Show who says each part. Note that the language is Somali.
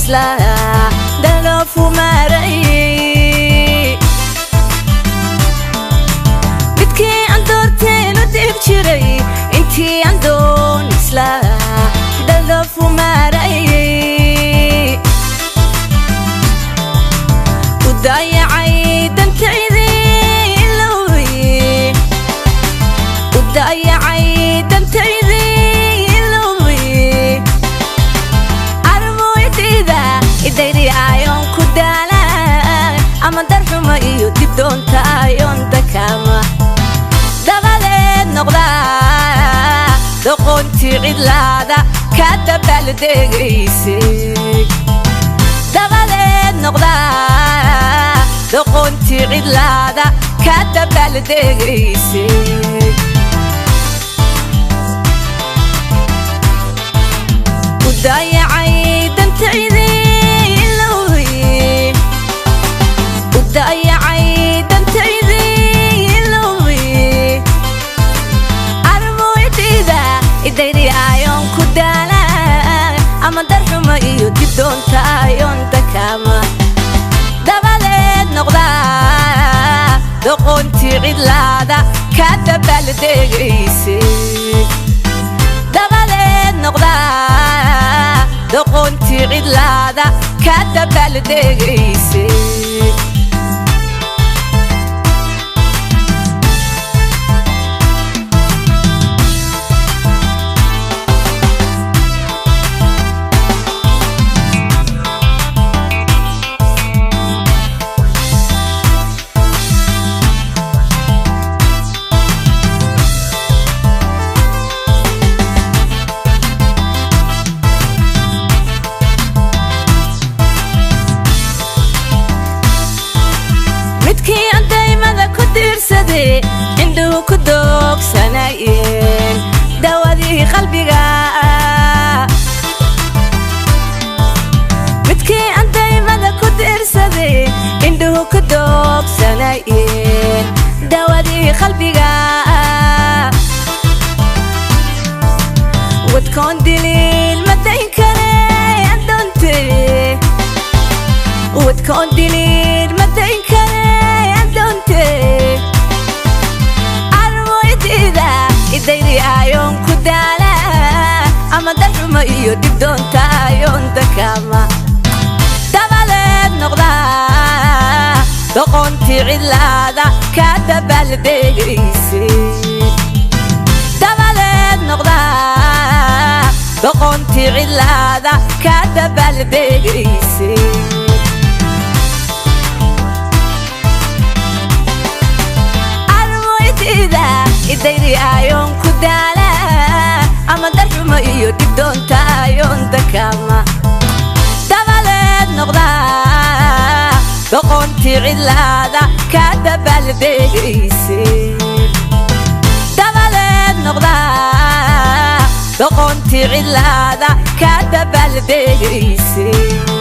Speaker 1: Islaa daloofu maaray. Midkii aan doorteen u dib jiray, intii aan doon islaa daloofu maaray. U daayacay dantaydii ilowey, u daayacay dantaydii ilowey. Armoydayda idayri ayoon ku daala, ama darxuma iyo dib doonta ayoon dakaama, dabadeed noqdaa doqontii cidlaada ka dabaaldegaysay. Dabadeed noqdaa doqontii cidlaada ka dabaaldegaysay. U daayacay dantaydii ilowey, u daayacay dantaydii ilowey. Armoydayda idayri ayoon ku daala, ama darxuma iyo dib doonta ayoon dakaama, dabadeed noqdaa doqontii cidlaada ka dabaaldegaysay. Dabadeed noqdaa doqontii cidlaada ka dabaaldegaysay. Midkii aan daymada ku diirsaday, indhuhu ku doogsanayeen, dawadii qalbiga. Midkii aan daymada ku diirsaday, indhuhu ku doogsanayeen, dawadii qalbiga. Wadkoon diliil ma dayn kare adoonte, wadkoon diliil ma dayn kare adoonte. Armoydayda idayri ayoon ku daala, ama darxuma iyo dib doonta ayoon dakaama, dabadeed noqdaa doqontii cidlaada ka dabaaldegaysay. Dabadeed noqdaa doqontii cidlaada ka dabaaldegaysay. Armoydayda idayri ayoon ku daala, ama darxuma iyo dib doonta ayoon dakaama, dabadeed noqdaa doqontii cidlaada ka dabaaldegaysay. Dabadeed noqdaa doqontii cidlaada ka dabaaldegaysay.